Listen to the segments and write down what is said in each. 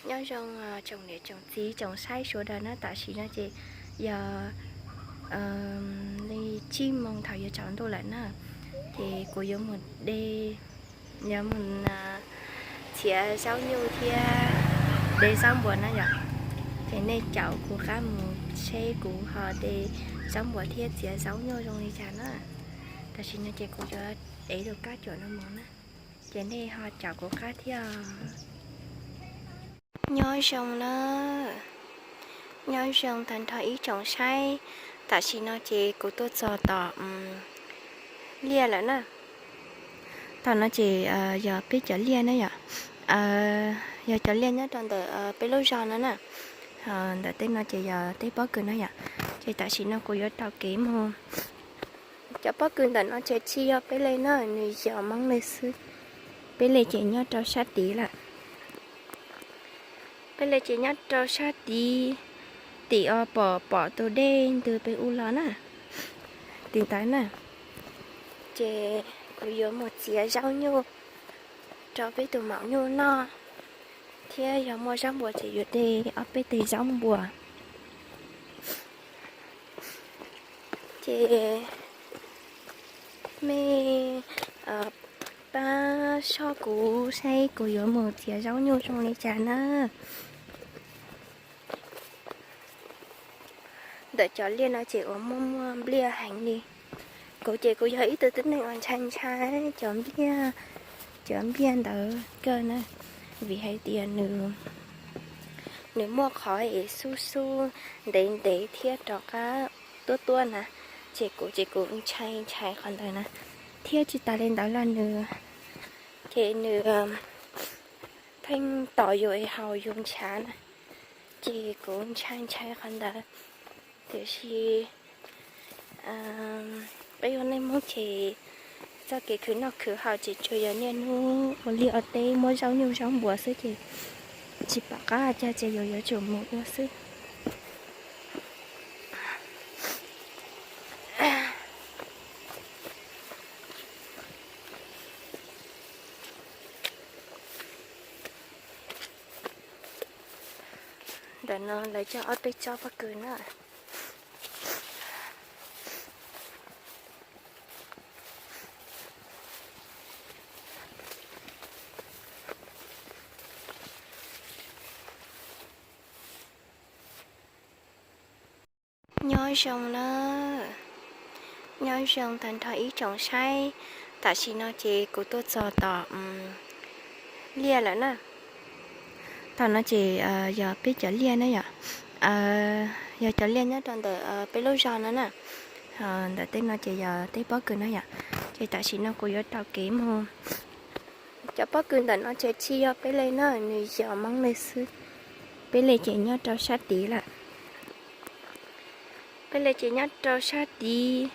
Nyob zoo tsoom niam tsoom txiv tsoom saib sawv daws na, tam sim no ces yog li tsib moos thaum yuav tsaus ntuj lawm na, ces kuv yuav mus de, yuav mus txiav zaub nyuj thiab de zaub npua na yom. Ces nej caum kuv qab mus seb kuv ho de zaub npua thiab txiav zaub nyuj zoo li cas na. Tam sim no ces kuv yuav ev tus kab cuam no mus na, ces nej ho caum kuv qab thiab. Nyob zoo na, nyob zoo tag nrho ib tsoom saib. Tam sim no ces kuv tuaj txog tom liaj lawm na. Tom no ces yog peb cov liaj na yom, yog cov liaj nyob rau ntawm peb lub zos no na. Ntawm tej no ces yog tej pob kws na yom. Ces tam sim no kuv yuav taug kev mus. Cov pob kws ntawm no ces tsis yog peb li na, nws yog Hmoob li xwb. Peb li ces nyob rau sab tid lawm. Peb li ces nyob rau sab tid, tim uas pom pom tus dej ntws pem u los na, tim ntawd na. Ces kuv yuav mus txiav zaub nyuj rau peb tus maum nyuj noj, thiab yog muaj zaub npua ces yuav de ob peb teg zaub npua. Ces mej pab soj kuv saib kuv yuav mus txiav zaub nyuj zoo li cas na. Ntawm cov liaj no ces uas muaj muaj npliaj heev li. Kuv ces kuv yog ib tug tib neeg uas ntshai ntshai cov npliaj, cov npiaj ntawd kawg na, vim hais tias nws, nws muaj qhov es xub xub ntev ntev thiab rov qab tuab tuab na, ces kuv ces kuv ntshai ntshai qhov ntawd na. Thiab tsis tas li ntawd los nws, ces nws pheej tom yus es haus yus ntshav na, ces kuv ntshai ntshai qhov ntawd. Tiam sis peb ua neej Hmoob ces txoj kev khwv noj khwv haus ces tsuas yog niaj hnub ua liaj ua teb muab zaub nyuj zaub npua xwb ces tsis pom qab cas ces yus yuav tsum mus ua xwb. Ntawm no lawv cog ob peb tsob pob kws na. Nyob zoo na, nyob zoo tag nrho ib tsoom saib. Tam sim no ces kuv tuaj txog tom liaj lawm na. Tom no ces yog peb cov liaj na yom, yog cov liaj nyob rau ntawm peb lub zos no na. Ntawm tej no ces yog tej pob kws na yom. Ces tam sim no kuv yuav taug kev mus. Cov pob kws ntawm no ces tsis yog peb li na, nws yog Hmoob li xwb. Peb li ces nyob rau sab tid lawm. Peb li ces nyob rau sab tid,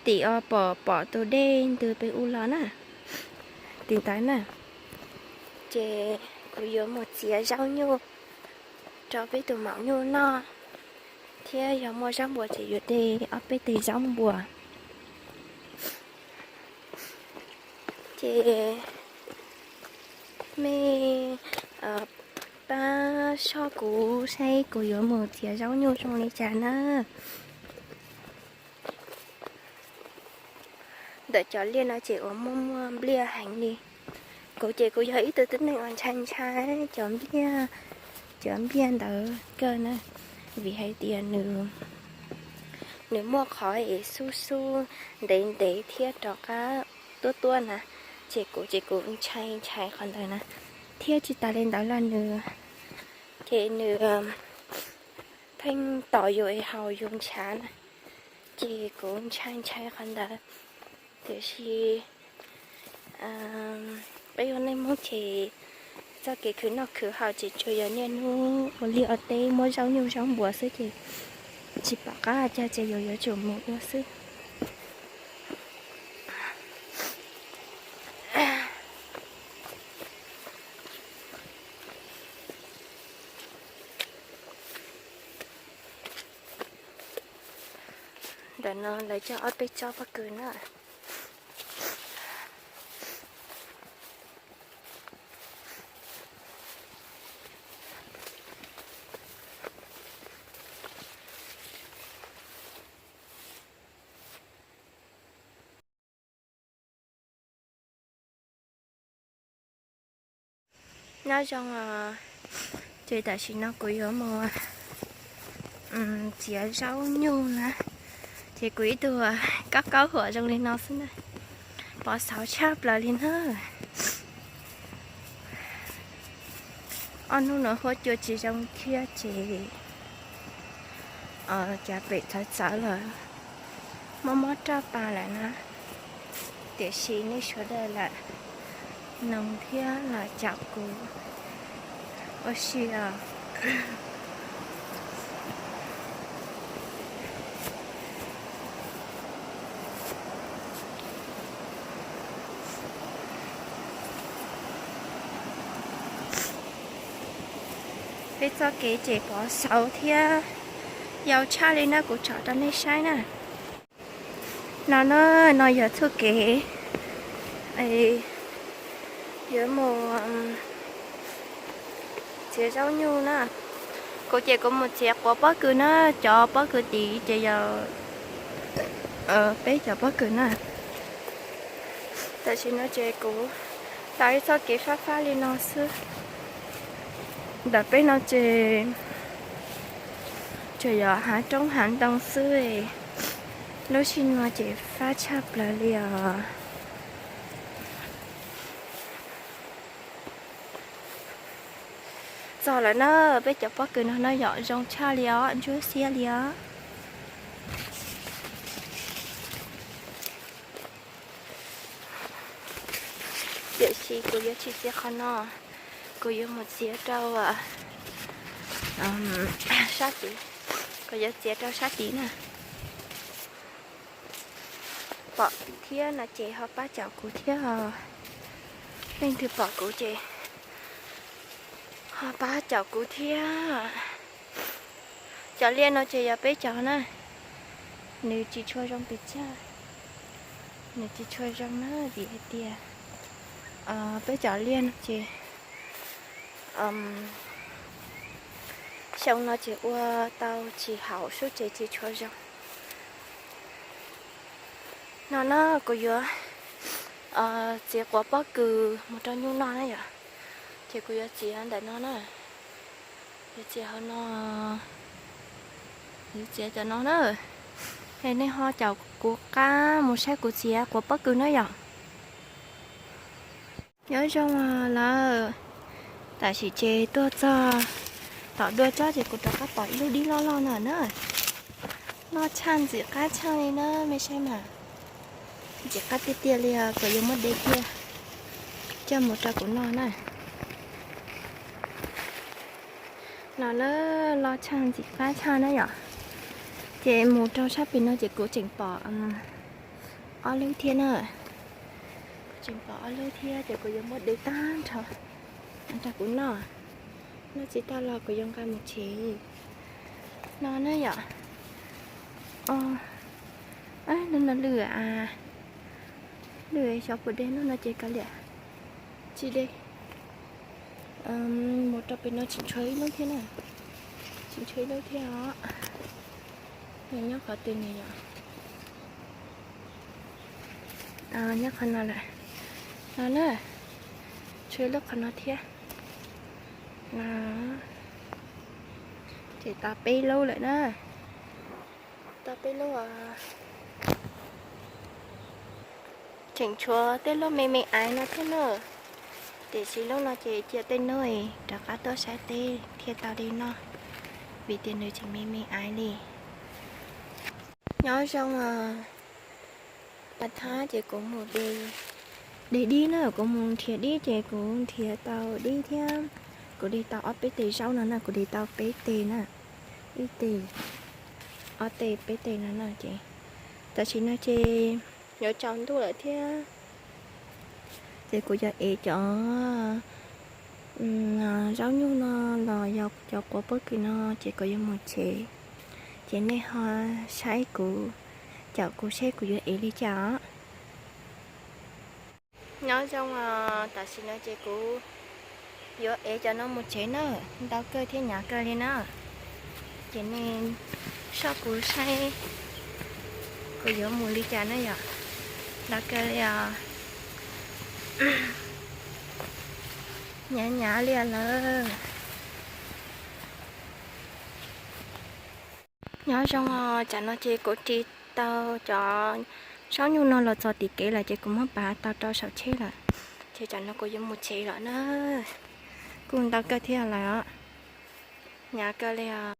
tim uas pom pom tus dej ntws pem u los na, tim ntawd na. Ces kuv yuav mus txiav zaub nyuj rau peb tus maum nyuj noj, thiab yog muaj zaub npua ces yuav de ob peb teg zaub npua. Ces mej pab soj kuv saib kuv yuav mus txiav zaub nyuj zoo li cas na. Ntawm cov liaj no ces uas muaj muaj npliaj heev li. Kuv ces kuv yog ib tug tib neeg uas ntshai ntshai cov npiaj, cov npiaj ntawd kawg na, vim hais tias nws, nws muaj qhov es xub xub ntev ntev thiab rov qab tuab tuab na, ces kuv ces kuv ntshai ntshai qhov ntawd na. Thiab tsis tas li ntawd los nws, ces nws pheej tom yus es haus yus ntshav na, ces kuv ntshai ntshai qhov ntawd. Tiam sis peb ua neej Hmoob ces txoj kev khwv noj khwv haus ces tsuas yog niaj hnub ua liaj ua teb muab zaub nyuj zaub npua xwb ces tsis pom qab cas ces yus yuav tsum mus ua xwb. Ntawm no lawv cog ob peb tsob pob kws na. Nyob zoo, ces tam sim no kuv yuav mus txiav zaub nyuj na, ces kuv ib tug kaub kaub huam zoo li no xwb na, pov xauv tshaj plaws li na. Ob hnub no huab cua tsis zoo thiab ces cas pem txawv txawv lawm, mob mob raj pas lawm na. Tiam sis nej sawv daws lam noog thiab lam caum kuv ua si os. Peb txoj kev ces pov xauv thiab yau tshaj li na, kuv tsom rau nej saib na. No na, no yog txoj kev yuav mus txiav zaub nyuj na. Kuv ces kuv mus txiav quav pob kws na, cov pob kws tid ces yog peb cov pob kws na. Tam sim no ces kuv tau ib txoj kev fab fab li no xwb. Ntawm peb no ces tsuas yog hav roob hav ntoo xwb, lub sij no ces fab tshaj plaws li os. Txog lawm na, peb cov pob kws no no yom, zoo tshaj li os, ntsuab xiab li os. Tiam sis kuv yuav tsis txiav qhov no, kuv yuav mus txiav rau sab tid, kuv yuav txiav rau sab tid na. Pom thiab no ces ho pab caum kuv thiab os. Leej twg pom kuv ces ho pab caum kuv thiab. Cov liaj no ces yog peb cov na, nws tsis tshua zoo pes tsawg, nws tsis tshua zoo na vim hais tias peb cov liaj no ces xyoo no ces ua tau tsis haum, sub tsev tsis tshua zoo. No na, kuv yuav txiav quav pob kws mus rau nyuj noj na yom. Ces kuv yuav txiav ntawm no na, yuav txiav hauv no, yuav txiav cov no na. Es nej ho caum kuv qab mus saib kuv txiav quav pob kws na yom. Nyob zoo lawm, tam sim ces tuaj txog tom dua tsob ces kuv rov qab pom ib lub dib loj loj no na. Loj tshaj ntxim qab tshaj li na, mej saib mas. Ntxim qab tiag tiag li os, kuv yuav muab de kiag coj mus rau kuv noj na. No na, loj tshaj ntxim qab tshaj na yom. Ces mus rau sab pem no ces kuv tseem pom ob lub thiab na. Kuv tseem pom ob lub thiab ces kuv yuav muab de tag nrho rau kuv noj. Noj tsis tau los kuv yuav nqa mus tsev. No na yom. No no lwm a, lwm xyov puas de no no ces kav liam, tsis de. Mus rau pem no tseem tshuav ib lub thiab na, tseem tshuav ib lub thiab os. Nws nyob qhov twg nws yom. Nyob qhov no lawm. No na, tshuav ib lub qhov no thiab. No, ces tau peb lub lawm na. Tau peb lub os. Tseem tshuav tej lub me me aiv no thiab na. Tiam sis lub no ces cia tej no rov qab tuaj saib teb thiaj tau de noj, vim tias nws tseem me me aiv li. Nyob zoo os. Pas thab ces kuv mus de, de dib na, kuv mus nrhiav dib ces kuv nrhiav tau dib thiab. Kuv de tau ob peb tes zaub no na, kuv de tau peb tes na, ib tes, ob tes, peb tes no na ces. Tam sim no ces yuav tsaus ntuj lawm thiab, ces kuv yuav ev cov zaub nyuj no los yog cov quav pob kws no ces kuv yuav mus tsev. Ces nej ho saib kuv, caum kuv seb kuv yuav ev li cas os. Nyob zoo os, tam sim no ces kuv yuav ev cov no mus tsev na, ntau kawg thiab hnyav kawg li na. Ces nej soj kuv saib kuv yuav mus li cas na yom. Ntau kawg li os. Hnyav hnyav li lawm. Nyob zoo os, tsam no ces kuv ris tau cov saub nyuj no los txog tim kev lawm ces kuv muab pav tau rau saum tsheb lawm. Ces tsam no kuv yuav mus tsev lawm na. Kuj ntau kawg thiab lawm os. Hnyav kawg li os.